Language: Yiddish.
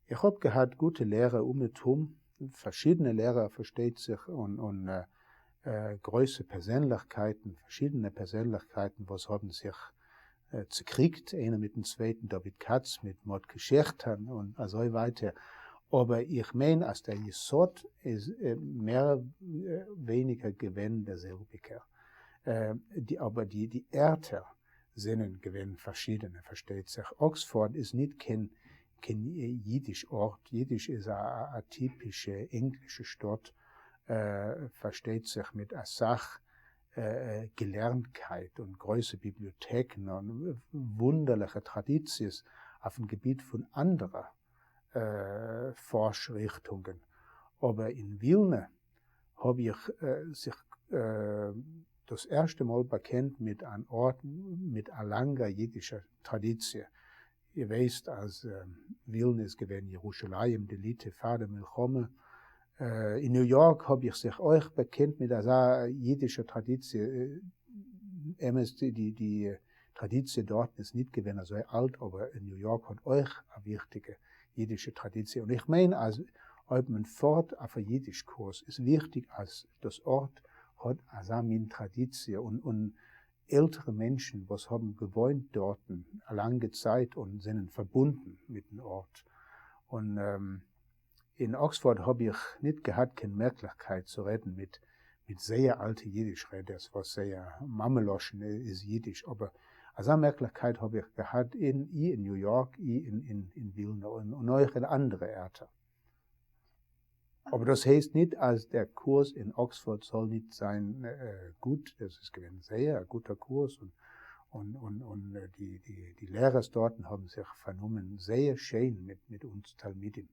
איך האב געהאט גוטע לערער אומעטום, פארשידענע לערער פארשטייט זיך, און און גרויסע פערזענליכקייטן, פארשידענע פערזענליכקייטן וואס האבן זיך צעקריגט איינער מיטן צווייטן, דוד כץ מיט מאטקע שעכטער און אזוי ווייטער, אבער איך מיין אז דער יסוד איז מער ווייניגער געווען דער זעלביגער, אבער די די ערטער זענען געווען פארשידענע פארשטייט זיך. אקספארד איז ניט קיין קיין אידיש ארט, אידיש איז א טיפישע ענגלישע שטאט, פארשטייט זיך מיט אסאך געלערנטקייט און גרויסע ביבליאטעקן און וואונדערליכע טראדיציעס אויפן געביט פון אנדערע פארש ריכטונגען. אבער אין ווילנע האב איך זיך דאס ערשטע מאל באקענט מיט אן ארט מיט א לאנגער אידישער טראדיציע. איר ווייסט אז ווילנע איז געווען ירושלים דליטא פאר דער מלחמה. אין ניו יארק האב איך זיך אויך באקענט מיט אזא אידישער טראדיציע. אמת, די די טראדיציע דארטן איז ניט געווען אזוי אלט, אבער ניו יארק האט אויך א וויכטיגע אידישע טראדיציע. און איך מיין אז אויב מען פארט אויף א אידיש קורס איז וויכטיג אז דאס ארט האט אזא מין טראדיציע און און עלטערע מענטשן וואס האבן געוואוינט דארטן א לאנגע צייט און זענען פארבונדן מיטן ארט. און אין אקספארד האב איך ניט געהאט קיין מעגליכקייט צו רעדן מיט מיט זייער אלטע אידיש רעדערס וואס זייער מאמע לשון איז אידיש, אבער אזא מעגליכקייט האב איך געהאט אין אי אין ניו יארק אי אין אין ווילנא און אויך אין אנדערע ערטער. אבער דאס הייסט ניט אז דער קורס אין אקספארד זאל ניט זיין גוט, דאס איז געווען זייער א גוטער קורס און און און און די די די לערערס דארטן האבן זיך פארנומען זייער שיין מיט מיט אונז תלמידים.